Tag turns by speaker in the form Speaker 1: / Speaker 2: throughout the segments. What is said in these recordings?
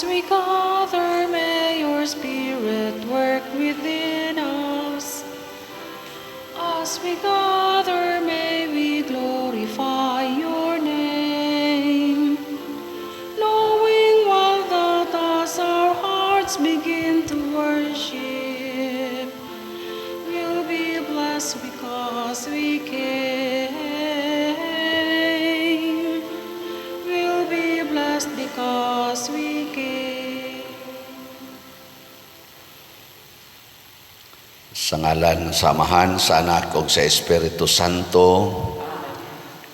Speaker 1: As we gather, may your Spirit work within us. As we gather, may we glorify your name. Knowing well that as our hearts begin to worship, we'll be blessed because we came. We'll be blessed because we came.
Speaker 2: Sa ngalan sa Amahan, sa Anak ug sa Espiritu Santo,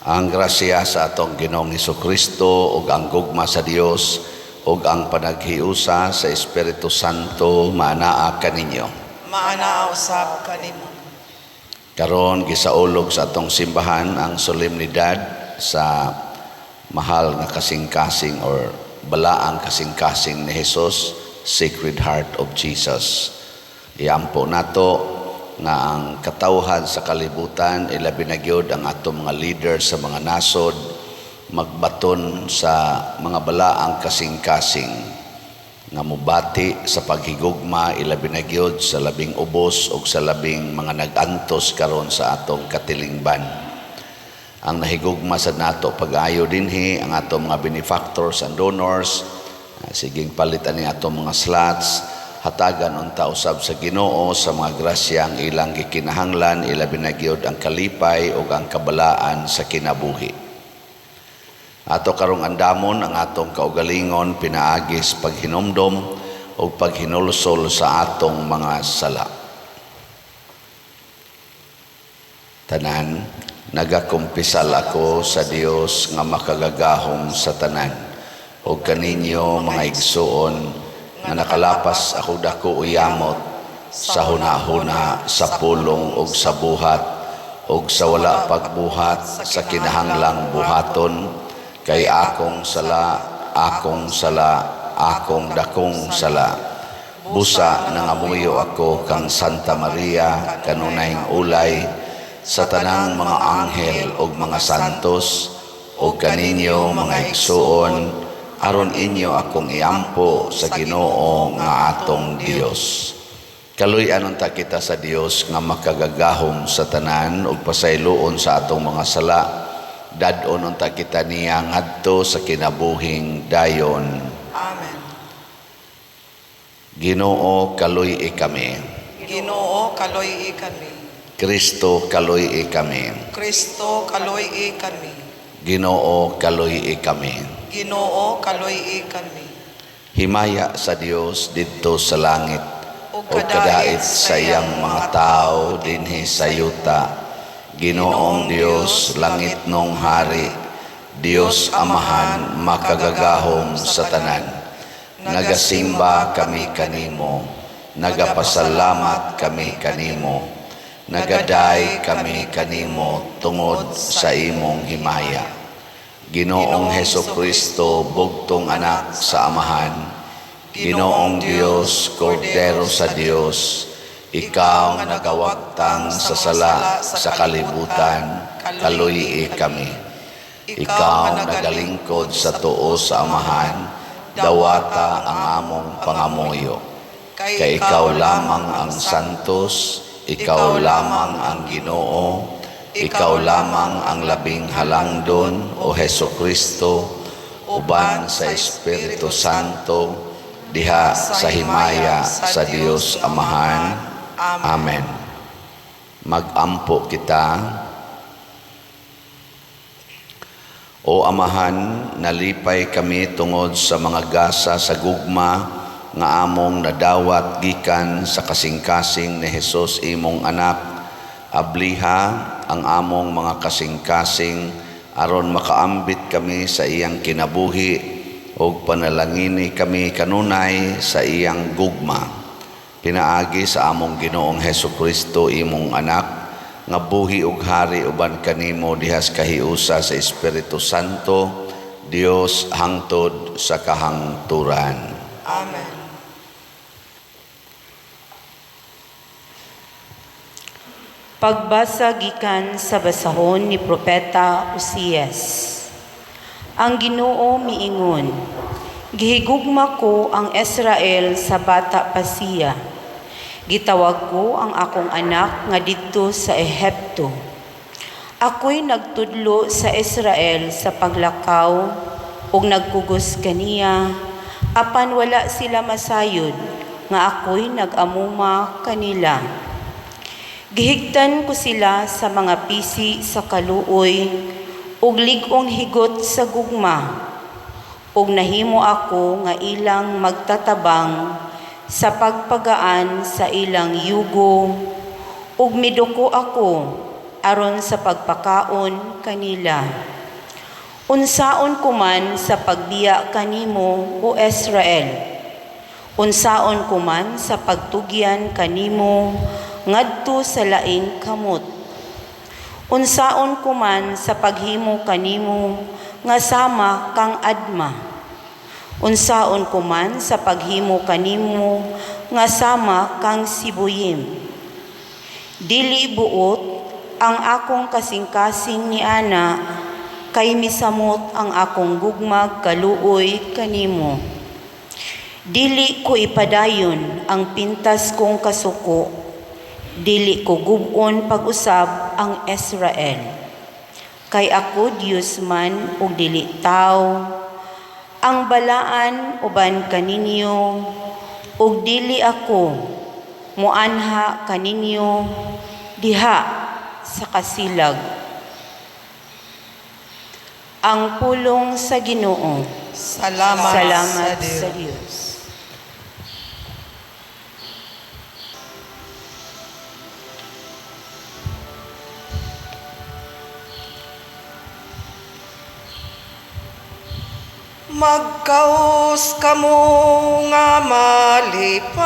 Speaker 2: ang grasya sa atong Ginoong Kristo ug ang gugma sa Dios ug ang panaghiusa sa Espiritu Santo maanaa kaninyo.
Speaker 3: Maanaa usab kanimo.
Speaker 2: Karon gisaulog sa atong simbahan ang solemnidad sa mahal nga kasing-kasing or balaang kasing-kasing ni Jesus, Sacred Heart of Jesus. Iampo nato nga ang katawhan sa kalibutan, ilabi na gyud ang atong mga leader sa mga nasod, magbaton sa mga balaang kasing-kasing nga mubati sa paghigugma, ilabi na gyud sa labing ubos ug sa labing mga nag-antos karon sa atong katilingban. Ang nahigugma sa nato pag-ayo dinhi ang atong mga benefactors and donors, siging palit ani atong mga slots, hatagan unta usab sa Ginoo sa mga grasya ang ilang gikinahanglan, ilabi na gyud ang kalipay ug ang kabalaan sa kinabuhi. Ato karong andamon ang atong kaugalingon pinaagi sa paghinumdom ug paghinulsol sa atong mga sala. Tanan, nagakumpisal ako sa Dios nga makagagahom sa tanan ug kaninyo, mga igsuon, nga nakalapas ako dako uyamot sa hunahuna, sa pulong ug sa buhat ug sa wala pagbuhat sa kinahanglang buhaton, kay akong sala, akong sala, akong dakong sala. Busa nangamuyo ako kang Santa Maria, kanunayng ulay, sa tanang mga anghel ug mga santos, ug kaninyo, mga igsuon, aron inyo akong iampo sa Ginoo nga atong Dios. Kaluy-an unta kita sa Dios nga makagagahom sa tanan ug pasayloon sa atong mga sala. Dad-on unta kita niya ngadto sa kinabuhing dayon.
Speaker 3: Amen.
Speaker 2: Ginoo, kaluy-i kami.
Speaker 3: Ginoo, kaluy-i kami.
Speaker 2: Kristo, kaluy-i kami.
Speaker 3: Kristo, kaluy-i kami.
Speaker 2: Ginoo, kaluy-i kami.
Speaker 3: Ginoo, kaluy-i kami.
Speaker 2: Himaya sa Dios didto sa langit ug kadait sa iyang mga tao dinhi sa yuta. Ginoong Dios, langitnong hari, Dios Amahan makagagahom sa tanan. Nagasimba kami kanimo, nagapasalamat kami kanimo, nagaday kami kanimo tungod sa imong himaya. Ginoong Heso Kristo, bugtong anak sa Amahan, Ginoong Dios, Kordero sa Dios, ikaw nagawagtang sa sala sa kalibutan, kaluy kami. Ikaw nagalingkod sa tuo sa Amahan, dawata ang among pangamuyo. Kay ikaw lamang ang santos, ikaw lamang ang Ginoo, ikaw lamang ang labing halangdon, o Heso Kristo, uban sa Espiritu Santo, diha sa himaya sa Dios Amahan. Amen. Magampo kita. O Amahan, nalipay kami tungod sa mga gasa sa gugma nga among nadawat gikan sa kasing-kasing ni Hesus imong anak. Abliha ang among mga kasing-kasing aron makaambit kami sa iyang kinabuhi ug panalangini kami kanunay sa iyang gugma. Pinaagi sa among Ginoong Hesus Kristo, imong anak, nga buhi ug hari uban kanimo dihas kahiusa sa Espiritu Santo, Dios hangtod sa kahangturan.
Speaker 3: Amen.
Speaker 4: Pagbasa gikan sa basahon ni Propeta Osias. Ang Ginoo miingon, Gihigugma ko ang Israel sa bata pa siya. Gitawag ko ang akong anak nga didto sa Ehipto. Ako'y nagtudlo sa Israel sa paglakaw ug nagkugos kaniya, apan wala sila masayod nga ako'y nag-amuma kanila. Gihigtan ko sila sa mga pisi sa kaluoy ug lig-ong higot sa gugma, ug nahimo ako nga ilang magtatabang sa pagpagaan sa ilang yugo, ug miduko ako aron sa pagpakaon kanila. Unsaon ko man sa pagbiya kanimo, o Israel? Unsaon ko man sa pagtugyan kanimo ngadto sa laing kamot? Unsaon ko man sa paghimo kanimo nga sama kang Adma? Unsaon ko man sa paghimo kanimo nga sama kang Sibuyim? Dili buot ang akong kasing-kasing ni ana, kay misamot ang akong gugmag kaluoy kanimo. Dili ko ipadayon ang pintas kong kasuko, dili ko gub-on pag-usab ang Israel. Kay ako Dios man ug dili tawo, ang balaan uban kaninyo, ug dili ako muanha kaninyo diha sa kasilag. Ang pulong sa Ginoo.
Speaker 3: Salamat,
Speaker 4: Salamat
Speaker 3: sa Dios.
Speaker 4: sa Dios.
Speaker 3: Magkaos kamo nga malipayon,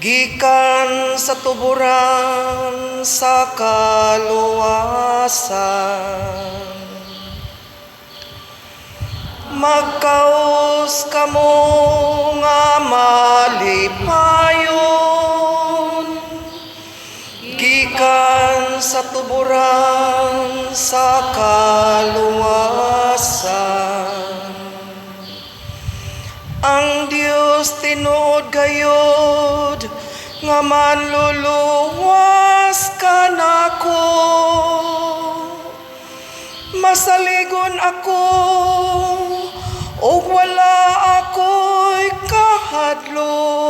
Speaker 3: gikan sa tuburan sa kaluwasan. Magkaos kamo nga malipayon, gikan sa tuburan sa kaluwasan. Ang Dios tinuod gayod nga manluluwas kanako. Masaligon ako ug wala ako'y kahadlok.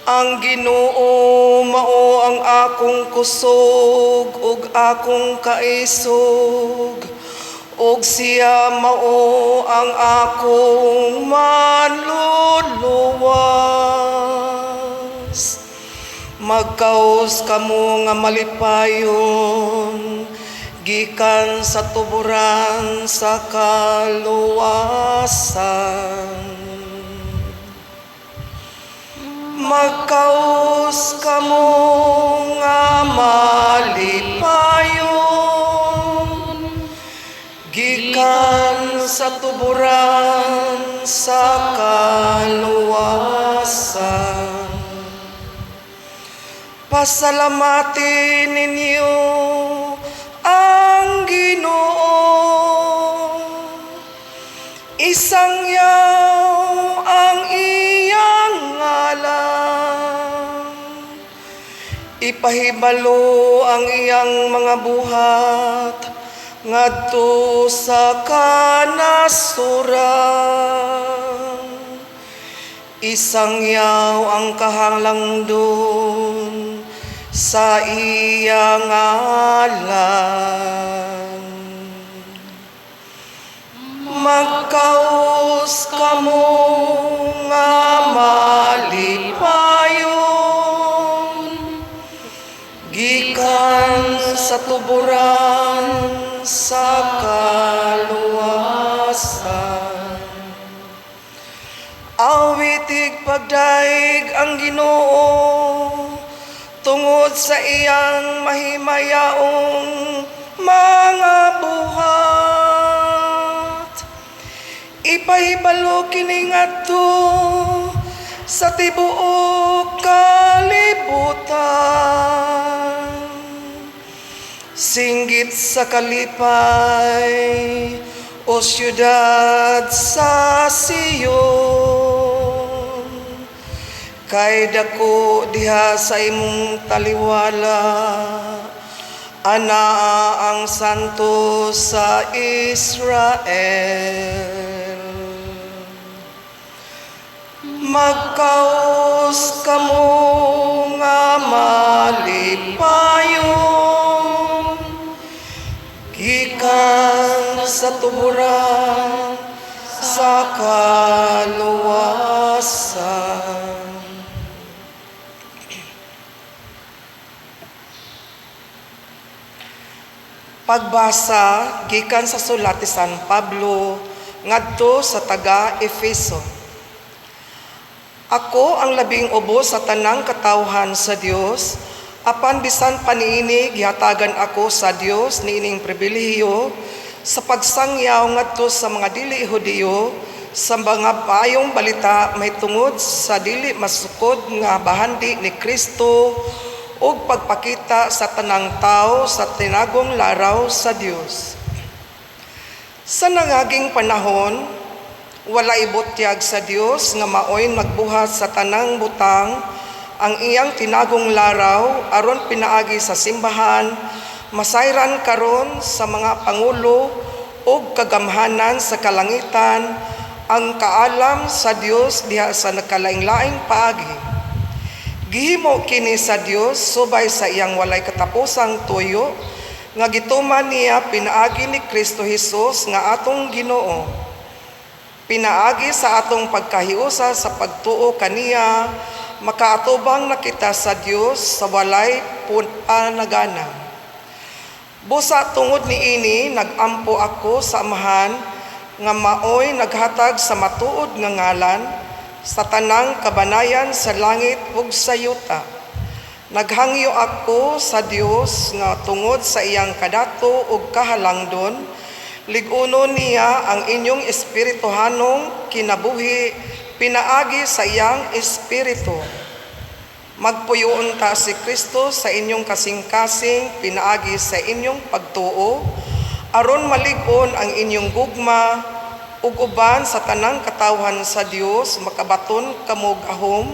Speaker 3: Ang Ginoo mao ang akong kusog ug akong kaisog, ug siya mao ang akong manluluwas. Magkaos kamo nga malipayon, gikan sa tuburan sa kaluwasan. Magkaos kamo nga malipayon, gikan sa tuburan sa kaluwasan. Pasalamatin ninyo ang Ginoo. Isangyaw ang iyang ngalan. Ipahibalo ang iyang mga buhat ngadto sa kanasuran. Isangyaw ang kahalangdon sa iyang ngalan. Magkaos kamo nga malipayon, gikan sa tuburan sa kaluwasan. Awitig pagdaig ang Ginoo tungod sa iyang mahimayaong mga buhat. Ipahibalo kini ngadto sa tibuok kalibutan. Singgit sa kalipay, o siyudad sa Sion. Kay dako diha sa imong taliwala, anaa ang santo sa Israel. Magkaos kamo nga malipayon, gikan sa tuburan sa kaluwasan. Pagbasa gikan sa sulat ni San Pablo ngadto sa taga Efeso. Ako ang labing ubos sa tanang katawhan sa Dios, apan bisan pa niini gihatagan ako sa Dios niining pribilehiyo sa pagsangyaw ngadto sa mga dili Hudiyo sa mga maayong balita mahitungod sa dili masukod nga bahandi ni Kristo ug pagpakita sa tanang tawo sa tinagong laraw sa Dios. Sa nangaging panahon, wala ibutyag sa Dios nga maoy nagbuhat sa tanang butang ang iyang tinagong laraw aron pinaagi sa simbahan masayran karon sa mga pangulo ug kagamhanan sa kalangitan ang kaalam sa Dios diha sa nagkalaing-laing paagi. Gihimo kini sa Dios subay sa iyang walay katapusang tuyo nga gituman niya pinaagi ni Kristo Hesus nga atong Ginoo. Pinaagi sa atong pagkahiusa sa pagtuo kaniya, makaatubang na kita sa Dios sa walay panagana. Busa tungod niini nagampo ako sa Amahan nga maoy naghatag sa matuod nga ngalan sa tanang kabanayan sa langit ug sa yuta. Naghangyo ako sa Dios nga tungod sa iyang kadato ug kahalangdon, lig-uno niya ang inyong espirituhanong kinabuhi pinaagi sa iyang espiritu. Magpuyo unta si Kristo sa inyong kasing-kasing pinaagi sa inyong pagtuo, aron malig-on ang inyong gugma ug uban sa tanang katawhan sa Dios makabaton kamo og ahom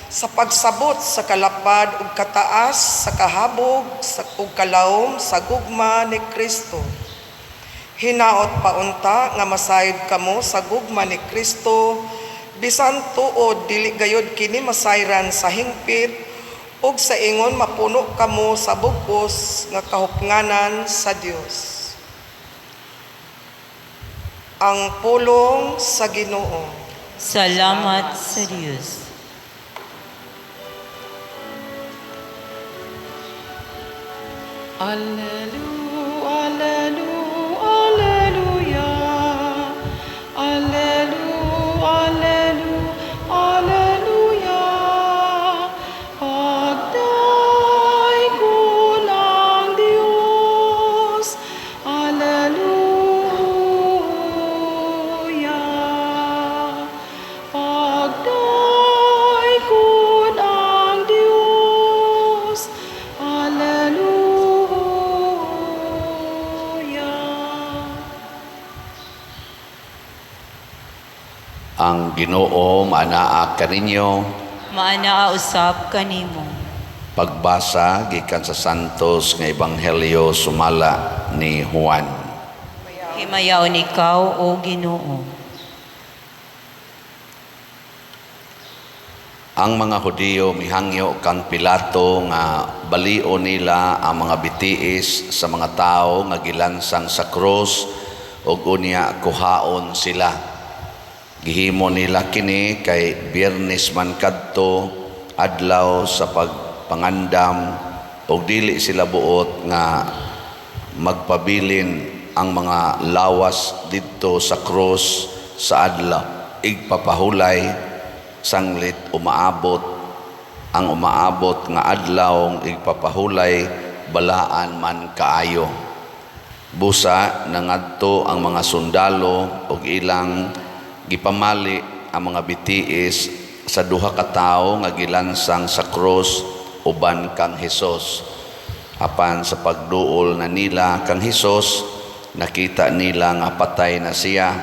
Speaker 3: sa pagsabot sa kalapad ug kataas sa kahabog sa ug kalawom sa gugma ni Kristo. Hinaot pa unta nga masayod kamo sa gugma ni Kristo, bisan tuod dili gayod kini masayran sa hingpit ug sa ingon mapuno kamo sa bug-os nga kahupnganan sa Dios. Ang pulong sa Ginoo.
Speaker 4: Salamat sa Dios.
Speaker 1: Alleluia, alleluia, alleluia. Alleluia, alleluia, alleluia. Pagdaiggon ang Diyos. Alleluia. Pagdaiggon ang Diyos. Alleluia.
Speaker 2: Ang Ginoo maanaa kaninyo.
Speaker 4: Maanaa usab kanimo.
Speaker 2: Pagbasa gikan sa Santos nga Ebanghelyo sumala ni Juan.
Speaker 4: Himayaon ikaw, o Ginoo.
Speaker 2: Ang mga Hudiyo mihangyo kang Pilato nga balio nila ang mga bitiis sa mga tawo nga gilansang sa krus ug unya kuhaon sila. Gihimo nila kini kay Biyernes man kadto, adlaw sa pagpangandam, ug dili sila buot nga magpabilin ang mga lawas didto sa krus sa adlaw igpapahulay sanglit umaabot ang umaabot nga adlaw igpapahulay balaan man kaayo. Busa nangadto ang mga sundalo ug ilang gipamali ang mga bitiis sa duha ka tawo nga gilansang sa krus uban kang Hesus. Apan sa pagduol na nila kang Hesus, nakita nila nga patay na siya,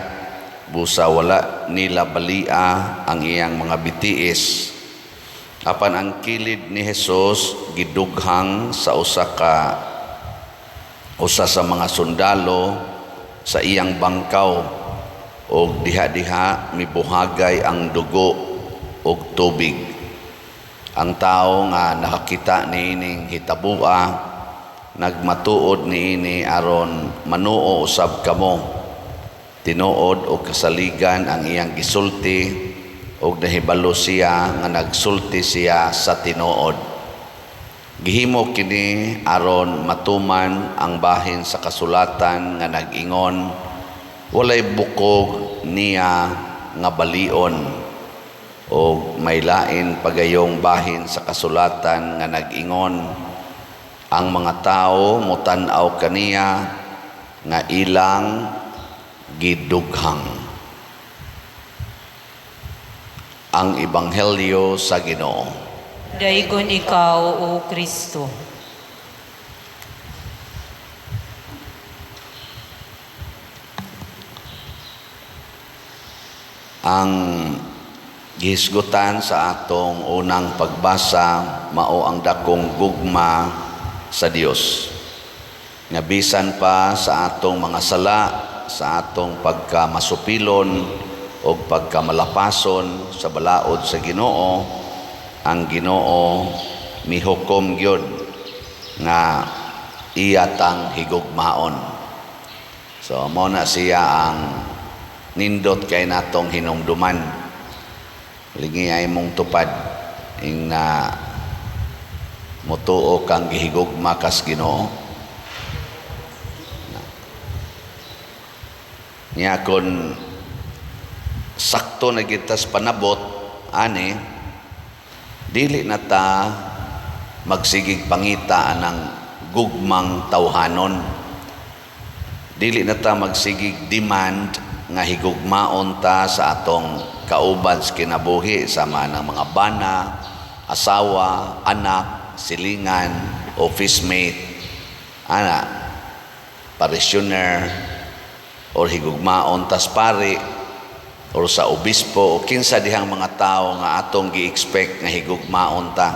Speaker 2: busa wala nila balia ang iyang mga bitiis. Apan ang kilid ni Hesus gidughang sa usa sa mga sundalo sa iyang bangkaw, og diha-diha mibuhagay ang dugo og tubig. Ang tawo nga nakakita niining hitabua nagmatuod niini aron manuo usab kamo. Tinuod og kasaligan ang iyang gisulti, og nahibalo siya nga nagsulti siya sa tinuod. Gihimo kini aron matuman ang bahin sa kasulatan nga nag-ingon, walay bukog niya nga balion, og may lain pagayong bahin sa kasulatan nga nag-ingon, ang mga tao motan-aw kaniya nga ilang gidughang. Ang Ebanghelyo sa Ginoo.
Speaker 4: Daygon ikaw, O Kristo.
Speaker 2: Ang gihisgutan sa atong unang pagbasa mao ang dakong gugma sa Dios. Nga bisan pa sa atong mga sala, sa atong pagkamasupilon o pagkamalapason sa balaod sa Ginoo, ang Ginoo mihukom gyud nga iya tang higugmaon. So mao na siya ang nindot kay natong hinumduman. Lingi ay mong tupad ing na mutuo kang gihigugma kas Ginoo. Nya kon sakto na gitas panabot ani, dili na ta magsigig pangita anang gugmang tawhanon. Dili na ta magsigig demand nga higugmaon ta sa atong kauban sa kinabuhi, sama ng mga bana, asawa, anak, silingan, office mate, ana, parishioner, or higugmaon tas pari, or sa obispo, o kinsa dihang mga tao nga atong gi-expect nga higugmaon ta.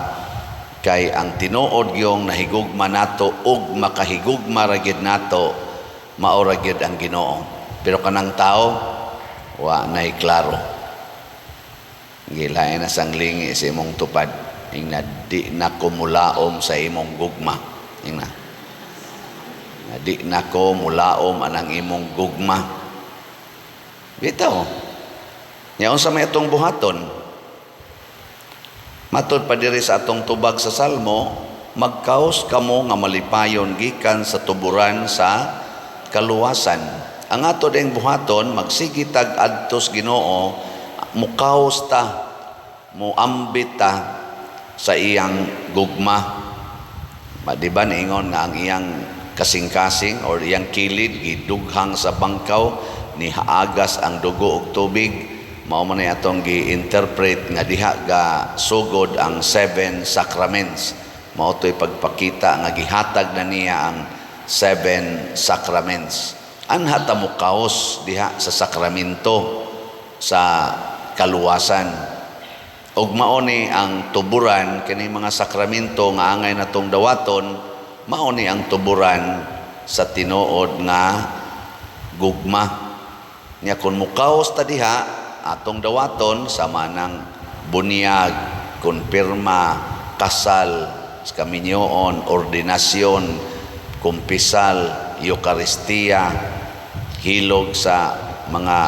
Speaker 2: Kay ang tinuod gyong nahigugma nato ug makahigugma ra gyud nato, mao ra gyud ang Ginoo. Pero kanang tao wa nay klaro. Gilain na sang lingi sa imong tupad, ingna di na ko mulaom sa imong gugma. Ingna di na ko mulaom anang imong gugma. Bitaw. Nya unsa may atong buhaton? Matod pa diri sa atong tubag sa Salmo, magkaos kamo nga malipayon gikan sa tuburan sa kaluwasan. Ang ato ding buhaton, magsigitag adtos Ginoo, mukaos ta, muambit ta sa iyang gugma. Ma, di ba niingon nga ang iyang kasing-kasing or iyang kilid gidughang sa bangkaw, ni haagas ang dugo og tubig. Mao man ni atong gi-interpret nga diha ga sugod ang 7 sacraments. Mao to'y pagpakita nga gihatag na niya ang 7 sacraments. Anha ta mokaos diha sa sakramento sa kaluwasan. Ug mao ni ang tuburan kini mga sakramento nga angay natong dawaton, mao ni ang tuburan sa tinuod nga gugma. Nya kun mokaos ta diha atong dawaton sama ng bunyag, kumpirma, kasal, kaminyoon, ordinasyon, kumpisal, Eukaristiya, hilog sa mga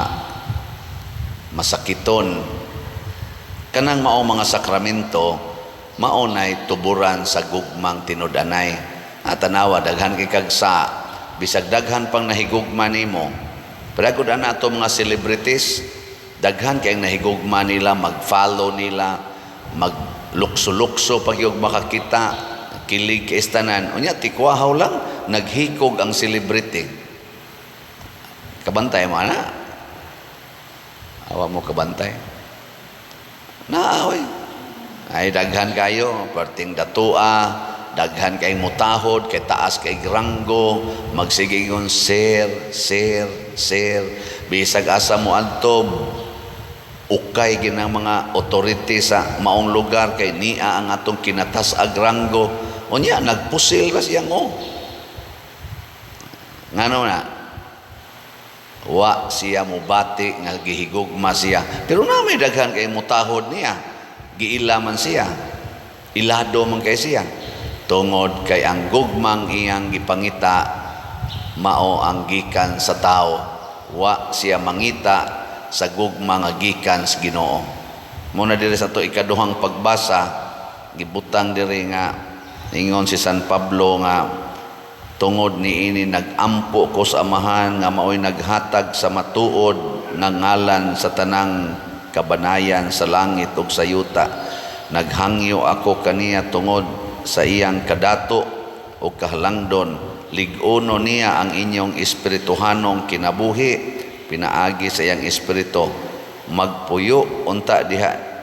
Speaker 2: masakiton. Kanang mao mga sakramento, mao nay tuburan sa gugmang tinud-anay. At tanawa, daghan kay kag sa, bisag daghan pang nahigugma nimo. Pero gud ana ato mga celebrities, daghan kay ang nahigugma nila, mag-follow nila, maglukso-lukso pag yung makakita, kilig kay istanan. Unya, tikwahaw lang, naghikog ang celebrity. Kabantay mo, ana? Awa mo kabantay. Naaoy. Ay, daghan kayo, perting datua, daghan kay mutahod, kay taas kay ranggo, magsige ingon, "Sir, sir, sir." Bisag asa mo adto, ukay ginang mga authority sa maong lugar kay niya ang atong kinatas-ag ranggo. Unya nagpusil ra siyang oh. Ngano na? Wa siya mubati nga gihigugma siya. Pero na may daghan kay mutahod niya. Giila man siya. Ilado man kay siya. Tungod kay ang gugmang iyang gipangita mao ang gikan sa tao. Wa siya mangita sa gugma nga gikan sa Ginoo. Muna diri sa to ikaduhang pagbasa, gibutang diri nga ingon si San Pablo nga tungod niini nagampo ko sa Amahan nga maoy naghatag sa matuod nga ngalan sa tanang kabanayan sa langit ug sa yuta. Naghangyo ako kaniya tungod sa iyang kadato o kahalangdon. Lig-uno niya ang inyong espirituhanong kinabuhi pinaagi sa iyang espiritu. Magpuyo unta diha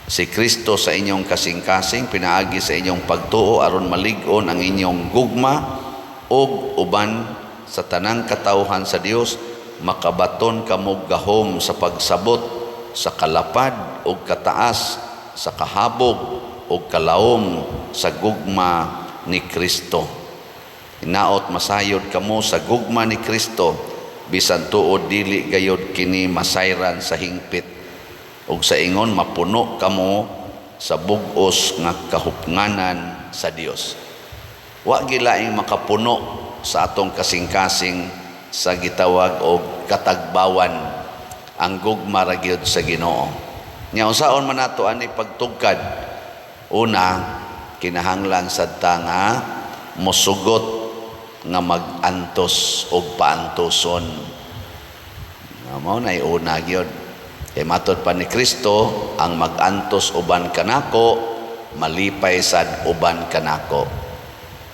Speaker 2: si Kristo sa inyong kasing-kasing pinaagi sa inyong pagtuo aron malig-on ang inyong gugma ug uban sa tanang katawhan sa Dios makabaton kamo gahom sa pagsabot sa kalapad ug kataas, sa kahabog ug kalawom sa gugma ni Kristo. Hinaot masayod kamo sa gugma ni Kristo bisan tuod dili gayod kini masayran sa hingpit ug sa ingon mapuno kamo sa bug-os nga kahupnganan sa Dios. Wa gilaing makapuno sa atong kasing-kasing sa gitawag og katagbawan, ang gugma ra gyud sa Ginoo. Nya unsaon man nato ani pagtugkad? Una, kinahanglan sad ta nga mosugot nga mag-antos og paantoson. Nga mao nay una gyud. Kay matod pa ni Kristo, ang mag-antos uban kanako, malipay sad uban kanako.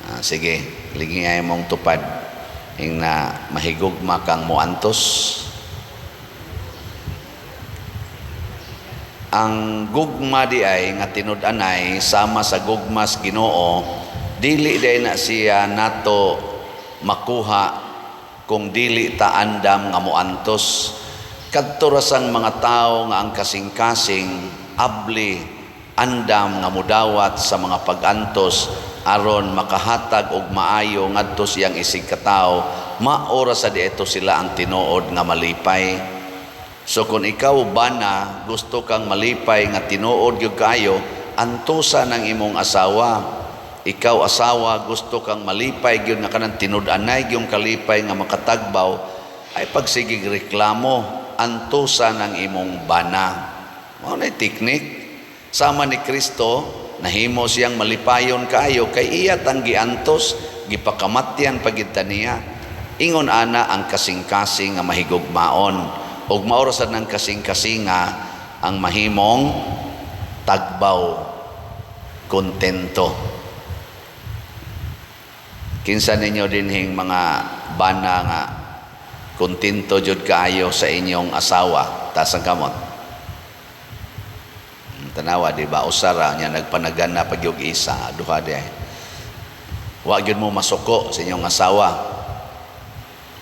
Speaker 2: Ah, sige, lingi ay mong tupad. Ing na mahigugma kang moantos. Ang gugma di ay nga tinud-anay sama sa gugmas Ginoo, dili day na siya nato makuha kung dili ta andam nga moantos. Kadto ra sang mga tawo nga ang kasing-kasing abli andam nga mudawat sa mga pag-antos aron makahatag og maayo ngadto siyang isig katawo, mao ra sa dieto sila ang tinuod nga malipay. So kung ikaw bana gusto kang malipay nga tinuod gyud kaayo, antosa ng imong asawa. Ikaw asawa gusto kang malipay gyud nga kanang tinud-anay gyud kalipay nga makatagbaw, ay pagsigig reklamo, antosa ng imong bana. Mao na teknik. Sama ni Kristo, nahimo siyang malipayon kaayo kay iya tang giantos, gipakamatyan pagid niya. Ingon ana ang kasing-kasing nga mahigugmaon. Ug mao ra sad nang kasing-kasinga ang mahimong tagbaw, kontento. Kinsa ninyo dinhing mga bana nga kontento jud kaayo sa inyong asawa? Taas ang kamot. Tanawa, di ba? Usara niya nagpanagana pag yung isa, duha di. Wa gyud mo masuko sa inyong asawa.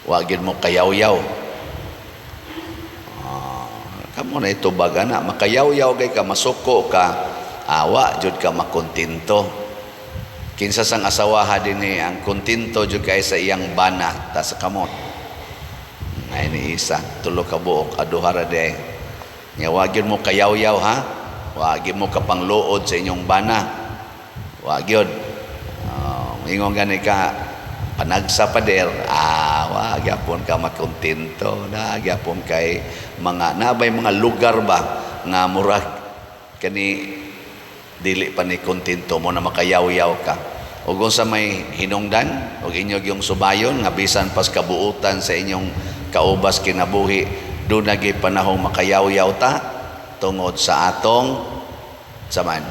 Speaker 2: Wa gyud mo kayaw-yaw. Kamo na ito baga na makayaw-yaw kay ka, masuko ka, awa jud ka makontento. Kinsa sang asawaha dinhi ang kontento jud kay sa iyang bana? Ta sa kamot. Ay ni isa, tulo ka buok, aduha ra di. Nya wa gyud mo kayaw-yaw ha. Wa gyud mo kapangluod sa inyong bana. Wa gyud. Ingon gani ka panagsa pader, wa gyapon ka makontento, na gyapon kay mga nabay mga lugar ba nga murag kani dili pa ni kontento mo na makayaw-yaw ka. Ug unsa may hinungdan ug inyo yung subayon nga bisan pas kabuutan sa inyong kaubas kinabuhi, doon nagi panahong makayaw-yaw ta tungod sa atong saman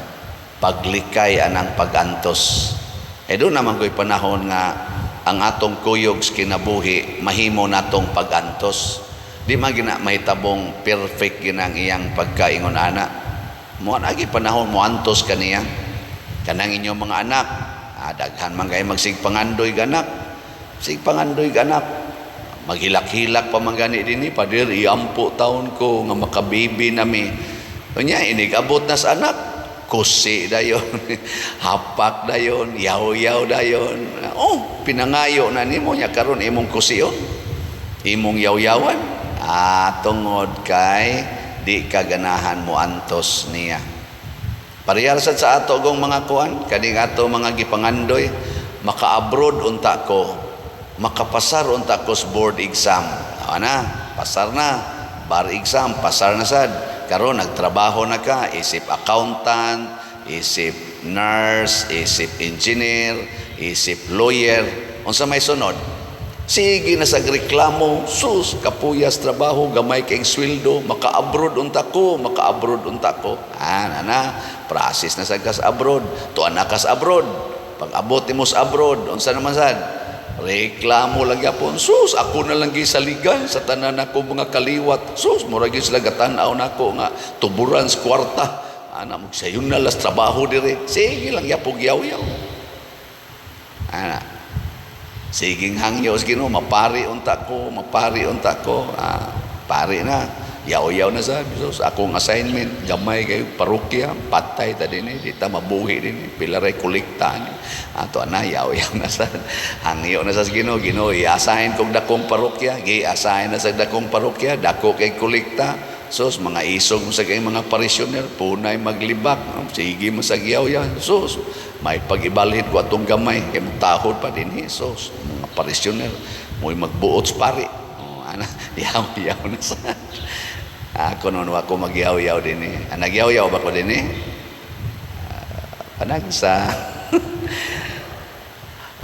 Speaker 2: paglikay anang pagantos. E doon naman ko'y panahon nga ang atong kuyog sa kinabuhi mahimo natong pagantos. Di man gina mahitabong perfect ginang iyang pagkaingon ana. Mo agi panahon mo antos kaniya. Kanang inyong mga anak, daghan man kay magsigpangandoy ganak. Sigpangandoy ganak. Maghilak-hilak pa man gani dinhi, "Pader, iampo taon ko nga makabibi nami." Unya inig-abot na sa anak, kusi dayon, hapak dayon, yaw-yaw dayon. Oh, pinangayo na nimo nya karon imong kusion. Imong yaw-yawan. Tungod kay di ka ganahan mo antos niya. Parehar sad sa ato gong mga kuan, kaning ato mga gipangandoy, "Maka-abroad unta ko, makapasar unta ko sa board exam." Ana, pasar na, bar exam, pasar na sad. Karon nagtrabaho na ka, isip accountant, isip nurse, isip engineer, isip lawyer. Unsa may sunod? Sige na sa reklamo, "Sus, kapuyas trabaho, gamay kay sweldo, maka-abroad unta ko, maka-abroad unta ko." Na, process na sa kas abroad, tuan na kas abroad. Pag abot nimo sa abroad, unsa naman sad? Reklamo lang gyapon. "Sus, ako na lang gisaligan sa tanan nako mga kaliwat. Sus, mura gyud sila gatan-aw nako nga tuburan sa kwarta. Ana mo sayon na las trabaho dire." Sige lang gyapon yaw-yaw. Ana. Siging hangyo sa Ginoo, "Mapari unta ko, mapari unta ko." Pari na. Yaw-yaw na sa sus, akong assignment, gamay kayo parokya, patay ta dinhi, di ta mabuhi dinhi, pila ray kolekta ni. Ato na yaw-yaw na sa hangyo na sa Ginoo, "Ginoo, i-assign kog dakong parokya," gi-assign na sa dakong parokya, dako kay kolekta. Sus, mga isog mo sa kay mga parishioner, punay maglibak, sige mo sa yaw-yaw. "Sus, may pag-ibalhin ko atong gamay, kay mutahod pa dinhi, sus, mga parishioner, mo'y magbuot sa pari." Oh, ana, yaw-yaw na sa. Ako noon, ako magyaw-yaw dinhi. Nagyaw-yaw ba ko dinhi? Panagsa.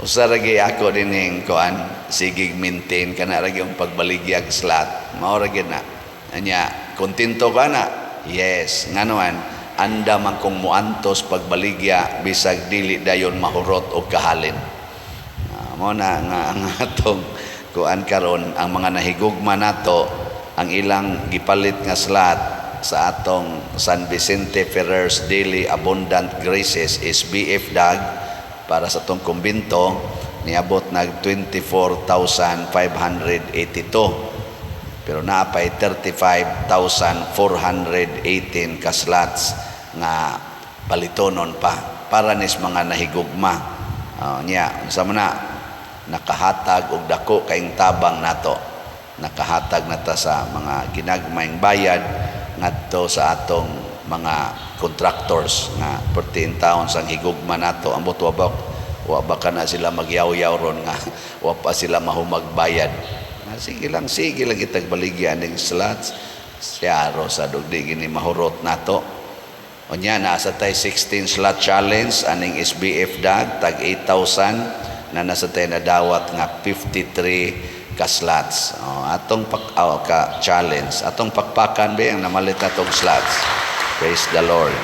Speaker 2: Usa ra gyud ako dinhing kuan, sigig maintain kana ra gyud pagbaligyag slot. Mao ra gyud na. Anya, kontento ka na? Yes. Ngano man, anda man kong muantos pagbaligya bisag dili dayon mahurot og kahalin. Mo na nga ang atong kuan karon, ang mga nahigugma nato, ang ilang gipalit nga slot sa atong San Vicente Ferrer's Daily Abundant Graces is BF DAG para sa atong kumbinto, niabot nag 24,582 pero naa pay 35,418 ka slots nga palitonon pa para nis mga nahigugma. Nya unsa man na nakahatag og dako kaayong tabang nato, nakahatag na ta sa mga ginagmayng bayad ngadto sa atong mga contractors nga perti taon sang higugma nato. Ambot wa ba kana sila magyaw-yaw ron nga wa pa sila mahumagbayad. Sige lang kitag baligyan ning slots siya sa dugdi gini mahurot nato. Unya nasa tay 16 slot challenge aning SBF DAG tag 8,000 na nasa tay nadawat nga 53 ka slots. Oh, atong pak oh, ka challenge. Atong pakpakan be ang namalit natong slots. Praise the Lord.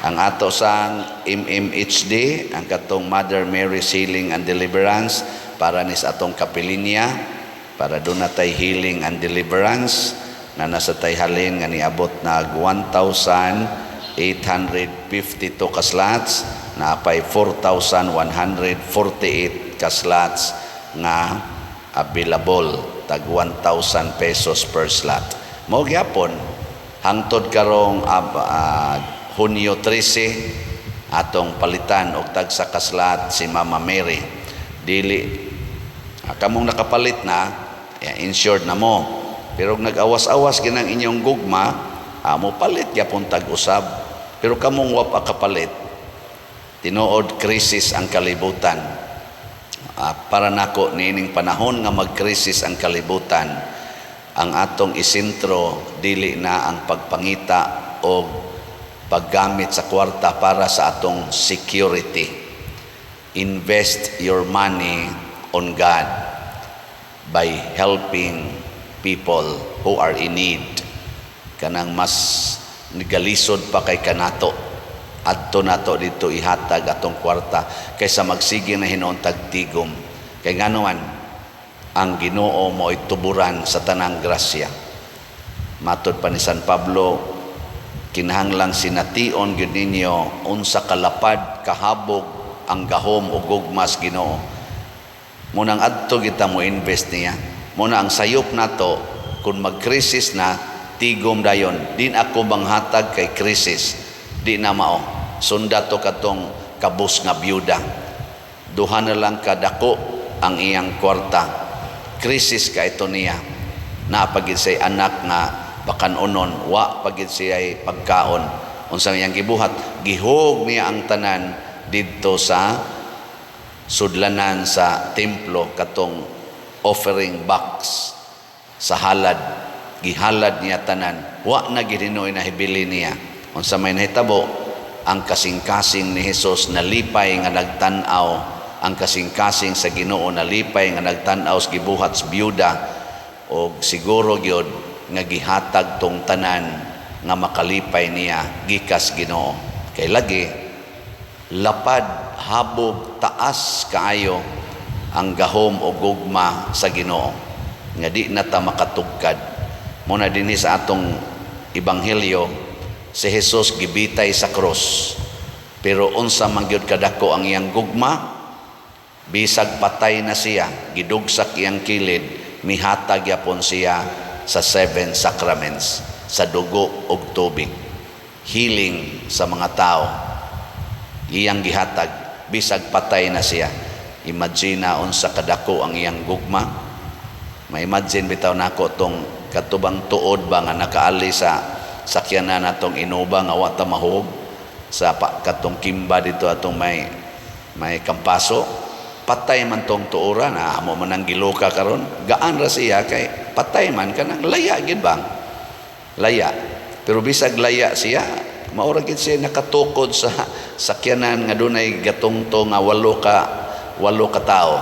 Speaker 2: Ang ato sang MMHD, ang katong Mother Mary's Healing and Deliverance para nis atong kapilinya, para doon na tay healing and deliverance na nasa tay halin nga niabot nag 1,852 ka slots, naapay 4,148 ka slots nga available, tag 1,000 pesos per slot. Mao gyapon hangtod karong Hunyo 13 atong palitan og tagsa ka slot si Mama Mary. Dili kamong nakapalit na, insured na mo. Pero og nag-awas-awas ginang inyong gugma, mo palit gyapon tag-usab. Pero kamong wa pa kapalit, tinuod krisis ang kalibutan. Para nako niining panahon nga magkrisis ang kalibutan, ang atong isentro dili na ang pagpangita o paggamit sa kwarta para sa atong security. Invest your money on God by helping people who are in need. Kanang mas nagalisod pa kay kanato. Adto nato dito ihatag atong kwarta kaysa magsige na hinuon tagtigom. Kay ngano man, ang Ginoo mo'y tuburan sa tanang grasya. Matod pa ni San Pablo, Kinahanglang sination gyud ninyo unsa kalapad, kahabog ang gahom o gugma sa Ginoo. Munang adto kita mo invest niya. Muna ang sayop nato kung mag-crisis na, tigom dayon. Din ako manghatag kay crisis. Di na mao. Sunda to katong kabus nga byuda. Duha na lang kadako ang iyang kwarta. Crisis ka ito niya. Naa pa gid siya'y anak nga pakanunon, wa pa gid siya'y pagkaon. Unsa iyang gibuhat? Gihog niya ang tanan didto sa sudlanan sa templo, katong offering box sa halad. Gihalad niya tanan. Wa na gid hinuoy nahibili niya. Unsa may nahitabo? Ang kasing-kasing ni Hesus nalipay nga nagtan-aw, ang kasing-kasing sa Ginoo nalipay nga nagtan-aw sa gibuhat sa byuda, og siguro gyud nga gihatag tong tanan nga makalipay niya gikas Ginoo. Kay lagi lapad, habog, taas kaayo ang gahom o gugma sa Ginoo nga di na ta makatugkad. Muna dinhi sa atong ebanghelyo, si Jesus gibitay sa krus, pero unsa man gyud kadako ang iyang gugma, bisag patay na siya, gidugsak iyang kilid, mihatag yapon siya sa seven sacraments, sa dugo ug tubig, healing sa mga tao. Iyang gihatag bisag patay na siya. Imagine na unsa kadako ang iyang gugma. Ma-imagine bitaw nako tong katubang tuod ba nga nakaali sa sakyanan natong Innova nga wa ta mahog sa pa, katong kimba dito atong may kampaso. Patay man tong tuora na amo man ang giluka karon, gaan ra siya kay patay man, kanang laya gid bang laya. Pero bisag laya siya, maura gid siya nakatukod sa sakyanan nga dunay gatungto nga walo ka tawo,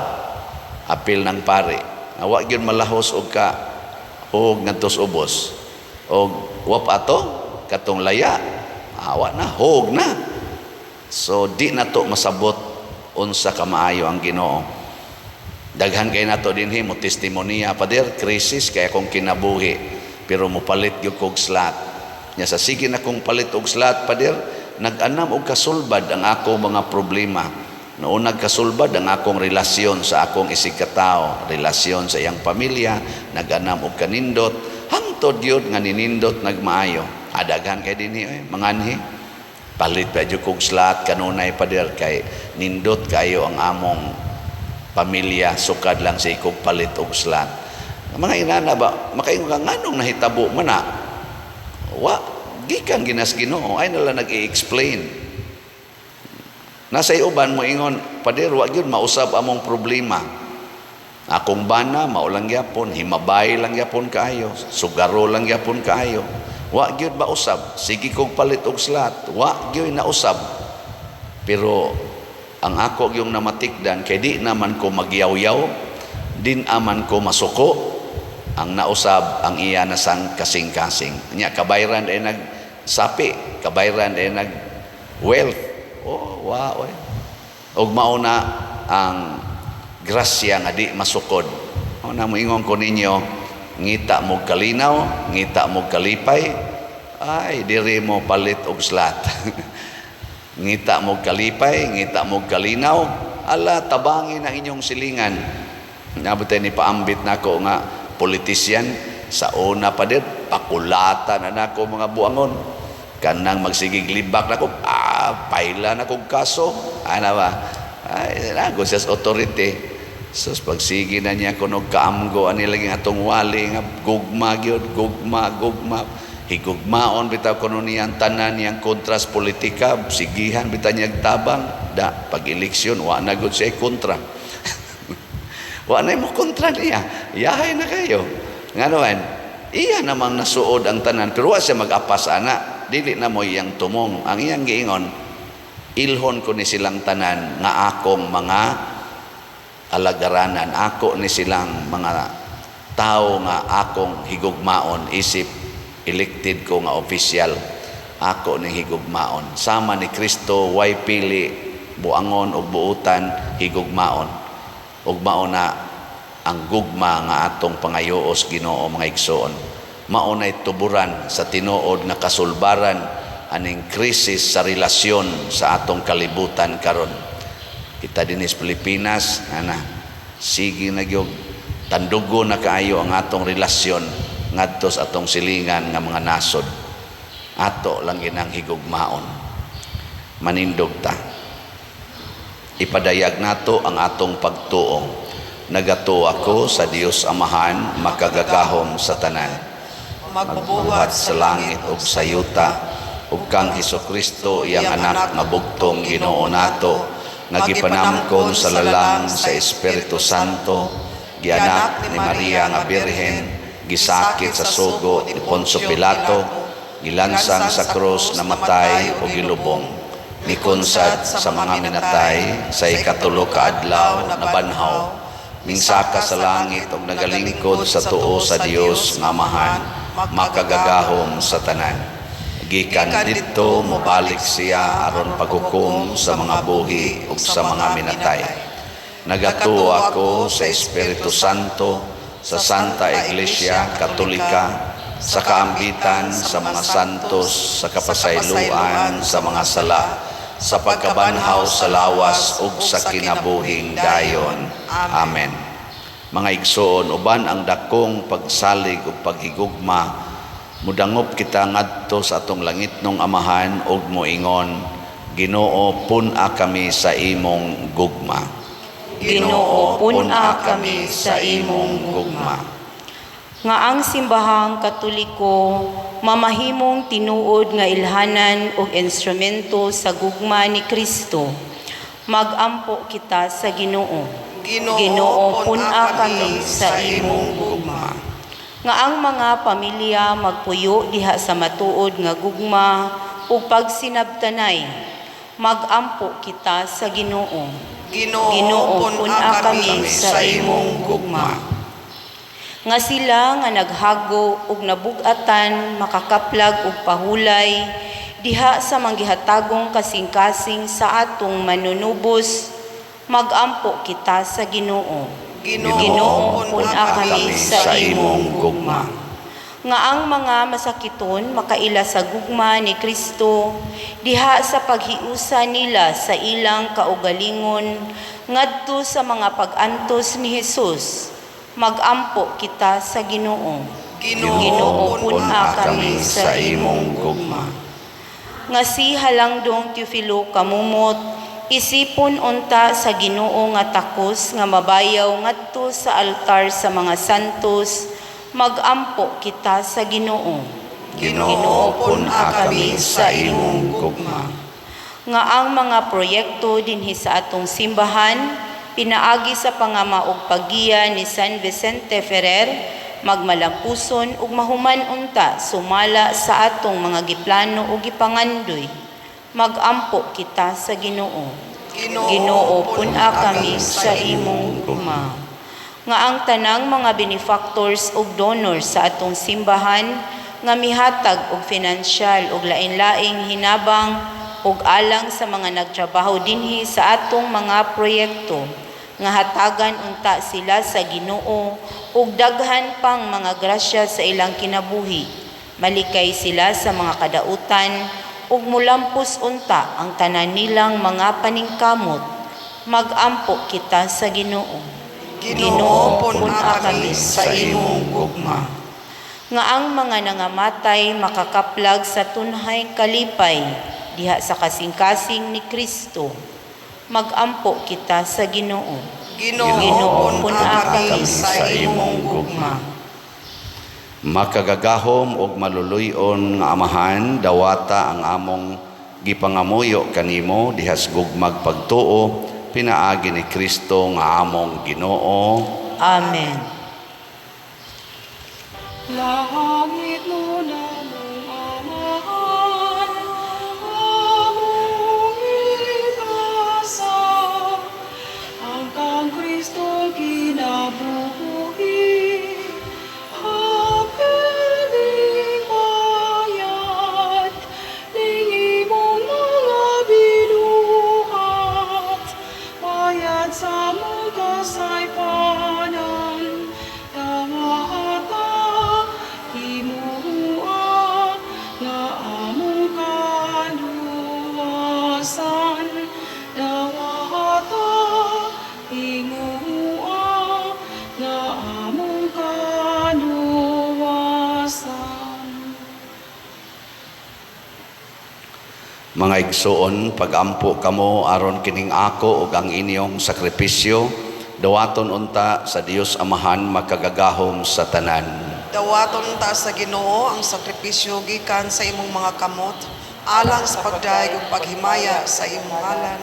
Speaker 2: apil ng pare, nga wa gyud malahos og ka og ngadto sa ubos, og wa pa ato katong laya, awa na, hog na. So di na to masabot unsa ka maayo ang Ginoo. Daghan kay nato dinhi mo testimonya, "Pader, crisis kay akong kinabuhi, pero mopalit gyud kog slot nya. Sa sige na kong palit og slot, pader, nag-anam og kasulbad ang ako mga problema. Noon nagkasulbad ang akong relasyon sa akong isigkatao, relasyon sa iyang pamilya, nag-anam og kanindot, hangtod gyud nga ninindot, nagmaayo." Adaghan kay dinhi oy, manganhi. "Palit pa jud kog slot kanunay, pader, kay nindot kayo ang among pamilya sukad lang sa ikog palit og slot." Mga inana ba, makaingon ka, nganong nahitabo man na? Wa gikan ginas Ginoo ay nala nag-i-explain. Nasa uban mo ingon, "Pader, wa gyud mausab among problema. Akong bana, mao lang gyapon, himabay lang gyapon kaayo, sugaro lang gyapon kaayo. Wa gyud mausab, sige kog palit og slot, wa gyud nausab. Pero ang ako yung namatikdan, kay di naman ko magyaw-yaw, din aman ko masuko, ang nausab ang iya na sang kasing-kasing." Nya kabayran ay nagsapi, kabayran ay nag wealth. Oh, wow. Oy. Og mao na ang grasya nga di masukod. O na moingon ko ninyo, ngita mo kalinaw, ngita mo kalipay, ay diri mo palit og slot. Ngita mo kalipay, ngita mo kalinaw, ala, tabangin ang inyong silingan. Nabot ni paambit nako nga politisyan sa una pa din, pakulatan na nako mga buangon. Kanang magsigig libak nako, paila na kog kaso. Ana ba? Ay, nago siya sa authority. So, pagsige na niya kuno kaamgo ani lagi atong wali nga gugma gyud, gugma, gugma. Higugmaon bitaw kuno niyang tanan niyang kontras politika, sigihan bitaw niya tabang da pag eleksyon wa na gud siya kontra. Wa na mo kontra niya. Yahay na kayo. Ngano man, iya namang nasuod ang tanan, pero wa siya mag-apas ana. Dili na mo iyang tumong. Ang iyang giingon, ilhon ko ni silang tanan nga akong mga alagaranan, ako ni silang mga tao nga akong higugmaon, isip elected ko nga official, ako ni higugmaon. Sama ni Kristo, way pili, buangon og buutan, higugmaon. Ug mao na ang gugma nga atong pangayoos Ginoo, mga igsoon. Mao nay tuburan sa tinuod nga kasulbaran. aning krisis sa relasyon sa atong kalibutan karon. Kita dinhi sa Pilipinas, ana, sige na gyud tandugo na kaayo ang atong relasyon ngadto sa atong silingan nga mga nasod. Ato lang ginang higugmaon. Manindog ta. Ipadayag nato ang atong pagtuo. Nagatuo ako sa Dios Amahan, makagagahom sa tanan, magbuhat sa langit ug sa yuta, ug kang Hesukristo, iyang anak nga bugtong Ginoo nato, nga gipanamkon sa lalang sa Espiritu Santo, gianak ni Maria nga Birhen, gisakit sa sugo ni Poncio Pilato, gilansang sa krus, namatay ug gilubong, mikunsad sa mga minatay, sa ikatulo ka adlaw nabanhaw, mingsaka sa langit ug nagalingkod sa tuo sa Dios nga Amahan, makagagahom sa tanan. Gikan didto mobalik siya aron paghukom sa mga buhi ug sa mga minatay. Nagatuo ako sa Espiritu Santo, sa Santa Iglesia Katolika, sa kaambitan sa mga santos, sa kapasayloan sa mga sala, sa pagkabanhaw sa lawas ug sa kinabuhing dayon. Amen. Mga igsoon, uban ang dakong pagsalig ug paghigugma, mudangop kita ngadto sa atong langitnong Amahan ug moingon, "Ginoo, pun-a kami sa imong gugma."
Speaker 4: Ginoo, pun-a kami sa imong gugma. Nga ang Simbahang Katoliko mamahimong tinuod nga ilhanan ug instrumento sa gugma ni Kristo. Magampo kita sa Ginoo.
Speaker 3: Ginoo, pun-a kami sa imong gugma.
Speaker 4: Nga ang mga pamilya magpuyo diha sa matuod nga gugma ug pagsinabtanay. Magampo kita sa Ginoo.
Speaker 3: Ginoo,
Speaker 4: Ginoo,
Speaker 3: pun-a kami sa imong gugma.
Speaker 4: Nga sila nga naghago ug nabug-atan makakaplag og pahulay diha sa manggihatagong kasing-kasing sa atong Manunubos. Magampo kita sa Ginoo.
Speaker 3: Ginoo, pun-a kami sa imong gugma.
Speaker 4: Nga ang mga masakiton makaila sa gugma ni Kristo diha sa paghiusa nila sa ilang kaugalingon ngadto sa mga pag-antos ni Hesus. Magampo kita sa Ginoo.
Speaker 3: Ginoo,
Speaker 4: pun-a kami sa
Speaker 2: imong gugma.
Speaker 4: Nga si Halangdong Teofilo Camomot isipon unta sa Ginoo nga takos nga mabayaw ngadto sa altar sa mga santos. Magampo kita sa Ginoo.
Speaker 2: Ginoo, pun-a kami sa imong gugma.
Speaker 4: Nga ang mga proyekto dinhi sa atong simbahan pinaagi sa pangamaog paggiya ni San Vicente Ferrer magmalampuson ug mahuman unta sumala sa atong mga giplano ug gipangandoy. Magampo kita sa Ginoo.
Speaker 3: Ginoo, pun-a kami sa imong gugma.
Speaker 4: Nga ang tanang mga benefactors ug donors sa atong simbahan nga mihatag og finansyal ug lain-laing hinabang ug alang sa mga nagtrabaho dinhi sa atong mga proyekto, nga hatagan unta sila sa Ginoo ug daghan pang mga grasya sa ilang kinabuhi, malikay sila sa mga kadautan ug mulampos unta ang tanan nilang mga paningkamot. Magampo kita sa Ginoo.
Speaker 3: Ginoo, pun-a kami sa imong gugma.
Speaker 4: Nga ang mga nangamatay makakaplag sa tunhay kalipay diha sa kasing-kasing ni Kristo. Magampo kita sa Ginoo.
Speaker 3: Ginoo, pun-a kami sa imong gugma.
Speaker 2: Makagagahom ug maluluy-on nga Amahan, dawata ang among gipangamuyo kanimo dihas gugmag pagtuo pinaagi ni Kristo nga among Ginoo.
Speaker 4: Amen.
Speaker 1: Langit mo namong Amahan, among ipasa, ang kang Kristo kinabuhi, habiling bayad, ning imong mga binuhat, bayad sa among kasaypanan, dawata, himuha. Dawata tinguha nga among kaluwasan.
Speaker 2: Mga igsoon, pagampo kamo aron kining ako ug ang inyong sakripisyo, dawaton unta sa Dios Amahan makagagahom sa tanan.
Speaker 3: Dawaton ta sa Ginoo ang sakripisyo gikan sa imong mga kamot alang sa pagdayeg ug paghimaya sa imong ngalan,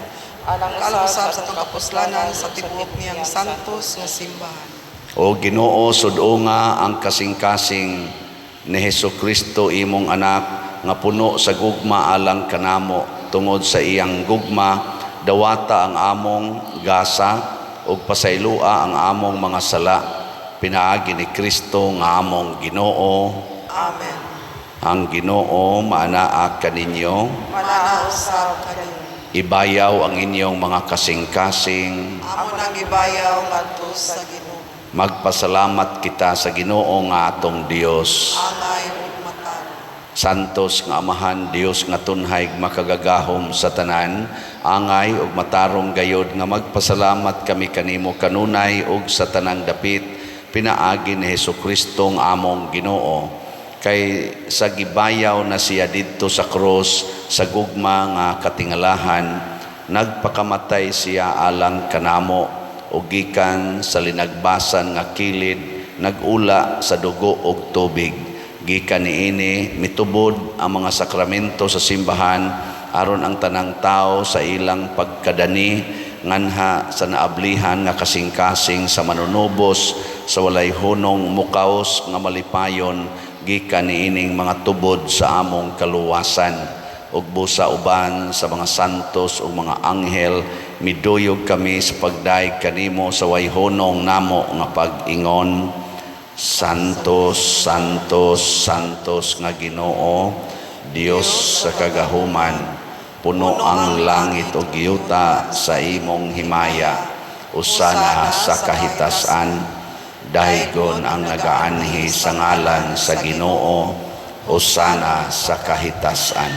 Speaker 3: alang usab sa atong kapuslanan sa tibuok niyang santos nga simbahan.
Speaker 2: O Ginoo, sud-unga ang kasing-kasing ni Hesus Kristo imong anak nga puno sa gugma alang kanamo. Tungod sa iyang gugma, dawata ang among gasa ug pasayloa ang among mga sala pinaagi ni Kristo nga among Ginoo.
Speaker 3: Amen.
Speaker 2: Ang Ginoo maanaa kaninyo.
Speaker 3: Manaa usab kaninyo.
Speaker 2: Ibayaw ang inyong mga kasing-kasing.
Speaker 3: Amo nang gibayaw ngadto sa Ginoo.
Speaker 2: Magpasalamat kita sa Ginoo nga atong Dios.
Speaker 3: Angay ug matarong.
Speaker 2: Santos nga Amahan, Dios nga tunhay makagagahom sa tanan, angay ug matarong gayod nga magpasalamat kami kanimo kanunay ug sa tanang dapit pinaagi ni Hesukristo nga among Ginoo. Kay sa gibayaw na siya didto sa krus sa gugma nga katingalahan, nagpakamatay siya alang kanamo ug gikan sa linagbasan nga kilid nag-ula sa dugo ug tubig. Gikan niini mitubod ang mga sakramento sa simbahan aron ang tanang tao sa ilang pagkadani nganha sa naablihan nga kasing-kasing sa manunubos sa walay hunong mukaos nga malipayon gikan niining mga tubod sa among kaluwasan. Ug busa uban sa mga santos ug mga anghel, miduyog kami sa pagdayeg kanimo sa way hunong namo nga pag-ingon: Santos, Santos, Santos nga Ginoo, Dios sa kagahuman, puno ang langit ug yuta sa imong himaya. Usana sa kahitasan, daygon ang nagaanhi sa ngalan sa Ginoo, usana sa kahitasan.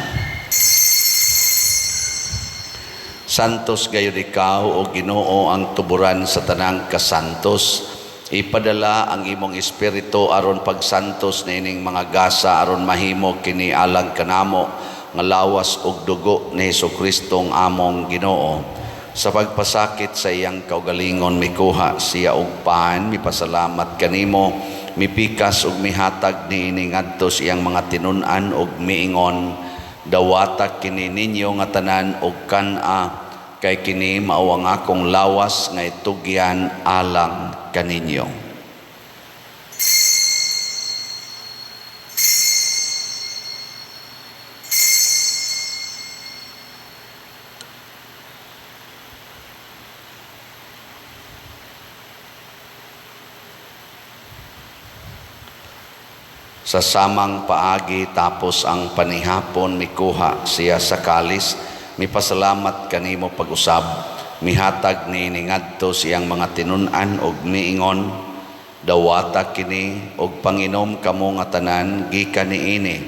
Speaker 2: Santos gayud ikaw, o Ginoo, ang tuburan sa tanang kasantos. Ipadala ang imong espiritu aron pagsantos niining mga gasa aron mahimo kini alang kanamo nga lawas ug dugo ni Hesukristo ang among Ginoo. Sa pagpasakit sa iyang kaugalingon mikuha siya og pan, mipasalamat kanimo, mipikas ug mihatag niini ngadto sa iyang mga tinun-an ug miingon: Dawata kini ninyo nga tanan og kan-a, kay kini mao ang akong lawas nga itugyan alang kaninyo. Sa samang paagi tapos ang panihapon mikuha siya sa kalis, mipasalamat kanimo pag-usab, mihatag niini ngadto sa iyang mga tinun-an og miingon: Dawata kini og panginom kamo nga tanan gikan niini,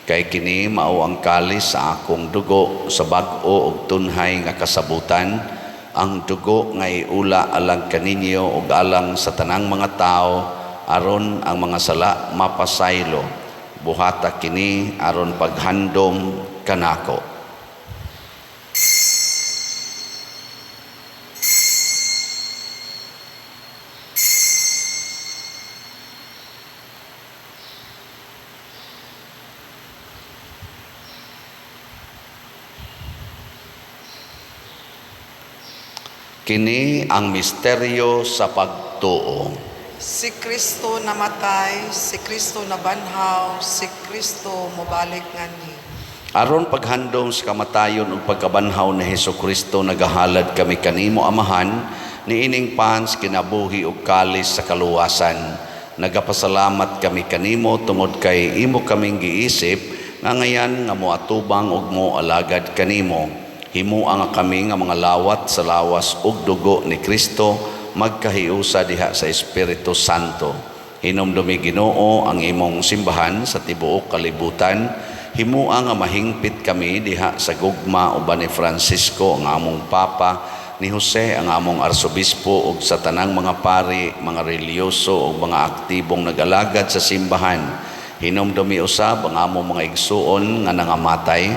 Speaker 2: kay kini mao ang kalis sa akong dugo sa bag-o og tunhay nga kasabutan, ang dugo nga iula alang kaninyo ug alang sa tanang mga tawo aron ang mga sala mapasaylo. Buhata kini aron paghandom kanako. Kini ang misteryo sa pagtuo.
Speaker 3: Si Kristo namatay, si Kristo nabanhaw, si Kristo mobalik nganhi.
Speaker 2: Aron paghandom sa kamatayon ug pagkabanhaw ni Hesukristo, nagahalad kami kanimo Amahan niining pan sa kinabuhi ug kalis sa kaluwasan. Nagapasalamat kami kanimo tungod kay imo kaming giisip nga ngayan nga moatubang ug moalagad kanimo. Himua nga kami nga mga lawat sa lawas ug dugo ni Kristo magkahiusa diha sa Espiritu Santo. Hinumdumi Ginoo ang imong simbahan sa tibuok kalibutan. Himua nga mahingpit kami diha sa gugma uban ni Francisco ang among Papa, ni Jose ang among Arsobispo ug sa tanang mga pari, mga relihiyoso ug mga aktibong nagalagad sa simbahan. Hinumdumi usab ang among mga igsuon nga nangamatay.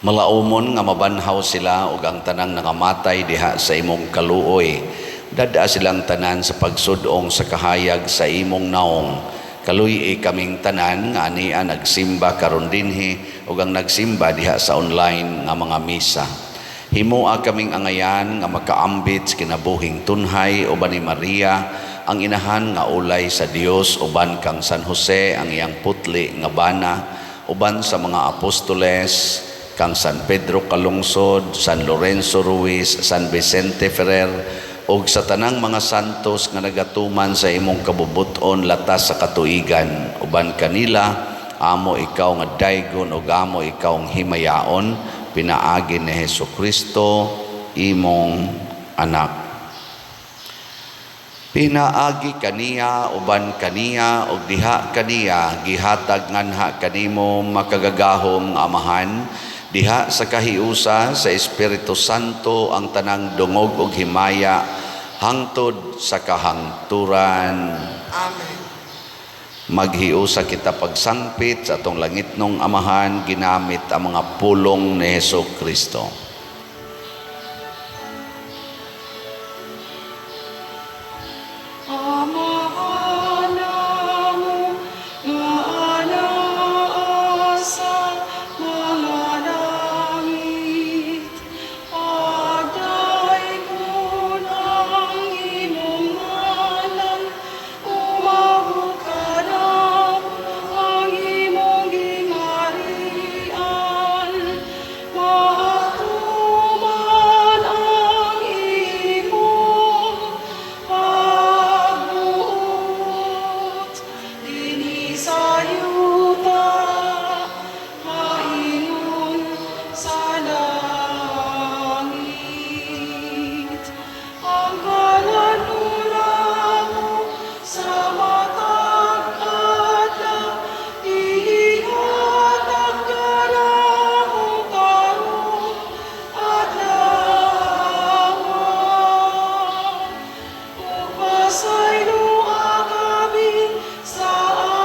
Speaker 2: Malaumon nga mabanhaw sila ug ang tanang nangamatay diha sa imong kaluoy. Dad-a silang tanan sa pagsud-ong sa kahayag sa imong naong. Kaluy-i kaming tanan nga ania nagsimba karon dinhi ug ang nagsimba diha sa online nga mga misa. Himoa kaming angayan nga makaambit sa kinabuhing tunhay uban ni Maria ang inahan nga ulay sa Dios, uban kang San Jose ang iyang putli nga bana, uban sa mga apostoles, kang San Pedro Calungsod, San Lorenzo Ruiz, San Vicente Ferrer ug sa tanang mga santos nga nagatuman sa imong kabubut-on latas sa katuigan. Uban kanila amo ikaw nga daygon ug amo ikaw ang himayaon pinaagi ni Hesus Kristo, imong anak. Pinaagi kaniya, uban kaniya ug diha kaniya, gihatag nganha kanimo, makagagahom nga Amahan, diha sa kahiusa sa Espiritu Santo, ang tanang dungog ug himaya hangtod sa kahangturan.
Speaker 3: Amen.
Speaker 2: Maghiusa kita pagsangpit sa atong langitnong Amahan ginamit ang mga pulong ni Hesus Kristo.
Speaker 1: Amahan namo nga anaa sa mga langit, pagdaygon ang imong ngalan, umabot kanamo ang imong gingharian, matuman ang imong pagbuot dinhi sa yuta maingon sa langit. Ang kalan-on namo sa matag adlaw ihatag kanamo karong adlaw. Ug pasayloa kami sa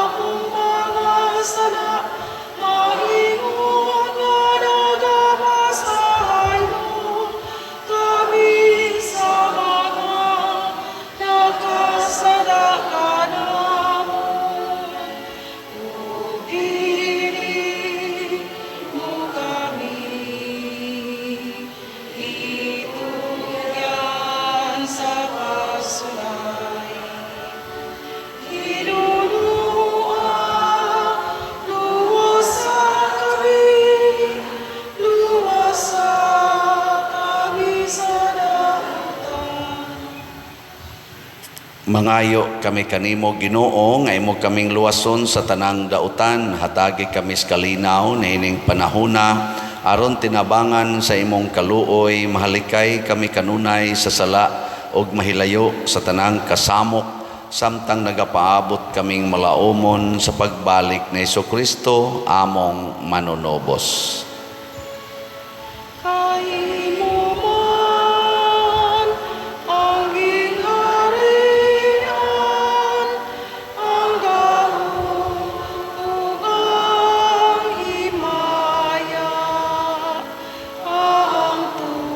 Speaker 1: among mga sala, maingon nga nagapasaylo kami sa mga nakasala kanamo. Ug dili mo kami itugyan sa pagsulay. Hinunua, luwasa kami, luwasa kami sa dautan.
Speaker 2: Mangayo kami kanimo, Ginoo, nga imo kaming luwason sa tanang dautan. Hatagi kami sa kalinaw niining panahona aron tinabangan sa imong kaluoy mahalikay kami kanunay sa sala ug mahilayo sa tanang kasamok samtang nagapaabot kaming malaumon sa pagbalik ni Kristo among manunobos.
Speaker 1: Kay imo man ang gingharian, ang gahom ug ang himaya, hangtod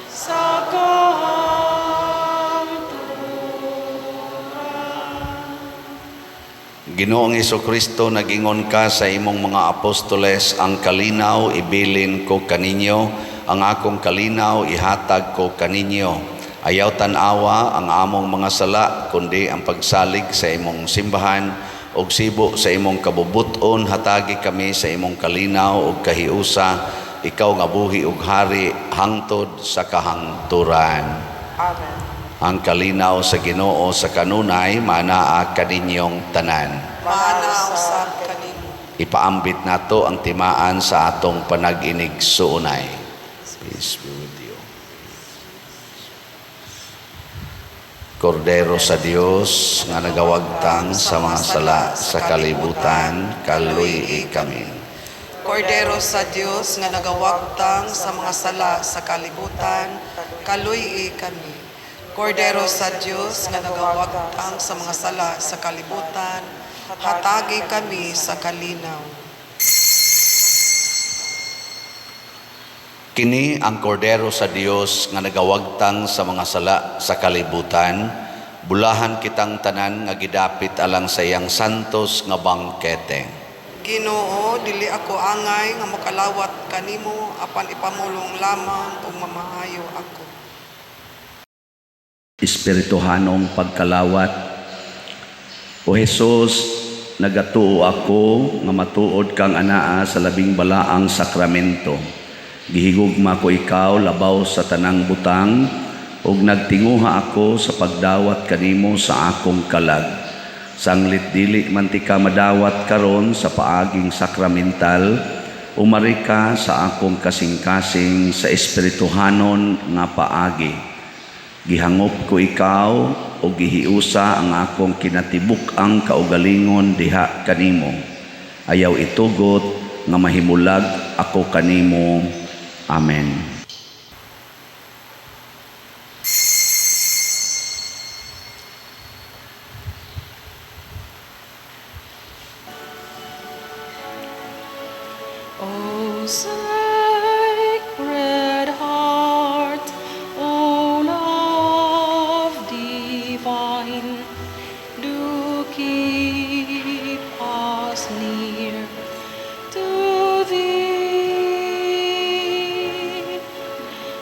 Speaker 1: sa kahangturan.
Speaker 2: Ginoong Kristo, nagingon ka sa imong mga apostoles, "Ang kalinaw ibilin ko kaninyo, ang akong kalinaw ihatag ko kaninyo." Ayaw tan-awa ang among mga sala, kundi ang pagsalig sa imong simbahan, ug sibo sa imong kabubuton hatagi kami sa imong kalinaw ug kahiusa, ikaw nga buhi ug hari hangtod sa kahangturan.
Speaker 3: Amen.
Speaker 2: Ang kalinaw sa Ginoo sa kanunay manaa kaninyong tanan.
Speaker 3: Maana usab kanimo.
Speaker 2: Ipaambit nato ang timaan sa atong panag-inigsuonay. Peace be with you. Kordero sa Dios nga nagawagtang sa mga sala sa kalibutan, kaluy kami.
Speaker 3: Kordero sa Dios nga nagawagtang sa mga sala sa kalibutan, kaluy kami. Kordero sa Dios nga nagawagtang sa mga sala sa kalibutan, hatagi kami sa kalinaw.
Speaker 2: Kini ang Kordero sa Dios nga nagawagtang sa mga sala sa kalibutan, bulahan kitang tanan nga gidapit alang sa iyang santos nga bangkete.
Speaker 3: Ginoo, dili ako angay nga mokalawat kanimo apan ipamulong lamang ug mamaayo ako.
Speaker 2: Espirituhanong pagkalawat. O Hesus, nagatuo ako nga matuod kang anaa sa labing balaang sakramento. Gihigugma ko ikaw labaw sa tanang butang ug nagtinguha ako sa pagdawat kanimo sa akong kalag. Sanglit dili man tika madawat karon sa paaging sakramental, umari ka sa akong kasing-kasing sa espirituhanon nga paagi. Gihangop ko ikaw o gihiusa ang akong kinatibuk-ang kaugalingon diha kanimo. Ayaw itugot nga mahimulag ako kanimo. Amen.
Speaker 1: O Sacred Heart, O Love Divine, do keep us near to Thee,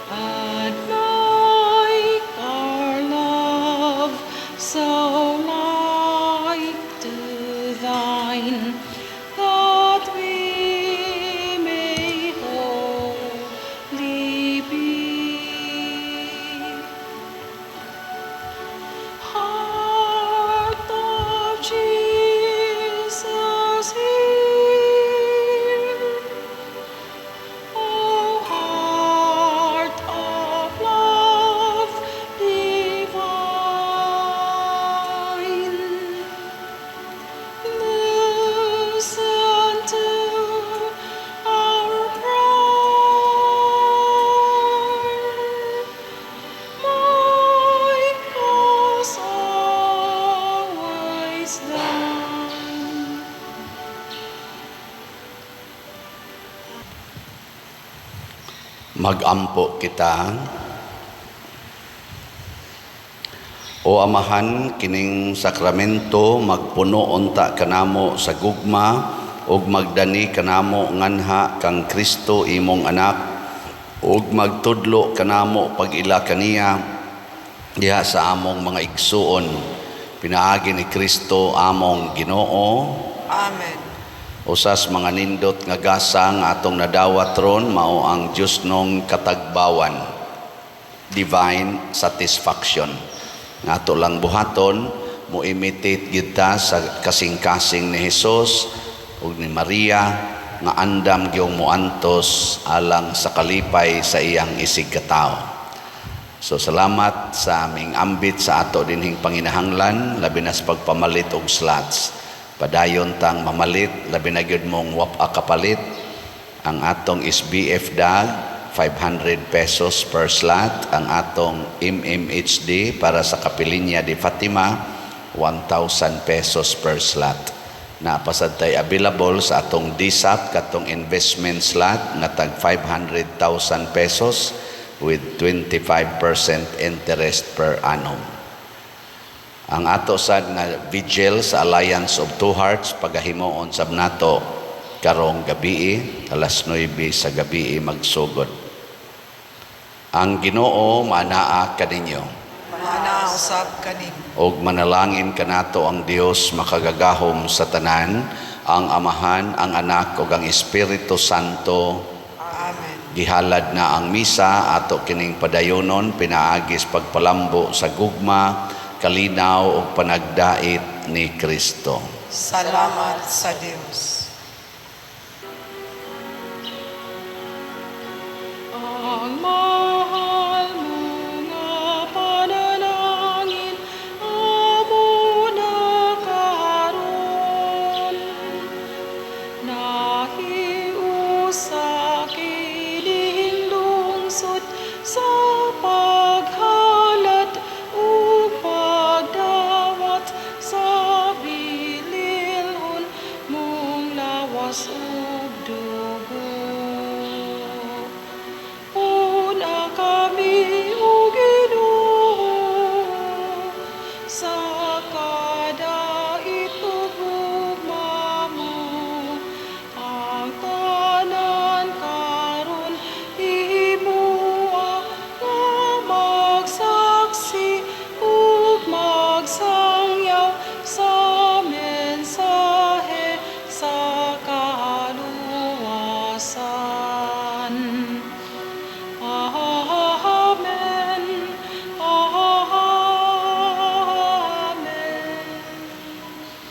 Speaker 1: and make our love so like to Thine, that we may wholly be. Heart of Jesus, hear. O heart of love divine, listen to our prayer. Make us always Thine.
Speaker 2: Magampo kita. O Amahan, kining sakramento magpuno unta kanamo sa gugma ug magdani kanamo nganha kang Kristo imong anak ug magtudlo kanamo pag-ila kaniya diha sa among mga igsuon, pinaagi ni Kristo among Ginoo.
Speaker 3: Amen.
Speaker 2: Usas mga nindot nga gasa nga atong nadawat ron mao ang Diyosnong katagbawan, divine satisfaction. Nga ato lang buhaton, mo imitate gyud ta sa kasing-kasing ni Hesus ug ni Maria nga andam gyud moantos alang sa kalipay sa iyang isig katawo. So salamat sa aming ambit sa ato dinhing panginahanglan, labi na sa pagpamalit og slots. Padayon tang mamalit, labi na gyud mong wapa kapalit. Ang atong SBF DAG, 500 pesos per slot. Ang atong MMHD para sa Kapilinya de Fatima, 1,000 pesos per slot. Napasad tay available sa atong DSAP, katong investment slot, nga tag 500,000 pesos with 25% interest per annum. Ang ato sad nga vigil sa Alliance of Two Hearts pagahimuon sab nato karong gabii, alas 9 sa gabii magsugod. Ang Ginoo manaa kaninyo.
Speaker 3: Maanaa usab kanimo.
Speaker 2: Og manalangin kanato ang Dios makagagahom sa tanan, ang Amahan, ang Anak ug ang Espiritu Santo.
Speaker 3: Amen.
Speaker 2: Gihalad na ang misa ato kining padayonon pinaagis pagpalambo sa gugma, kalinaw ug panagdait ni Kristo.
Speaker 3: Salamat sa Dios.
Speaker 1: Ang mahal mo nga panalangin. Pahiusa kining lungsod sa paghalad ug pagdawat sa bililhon mong lawas ug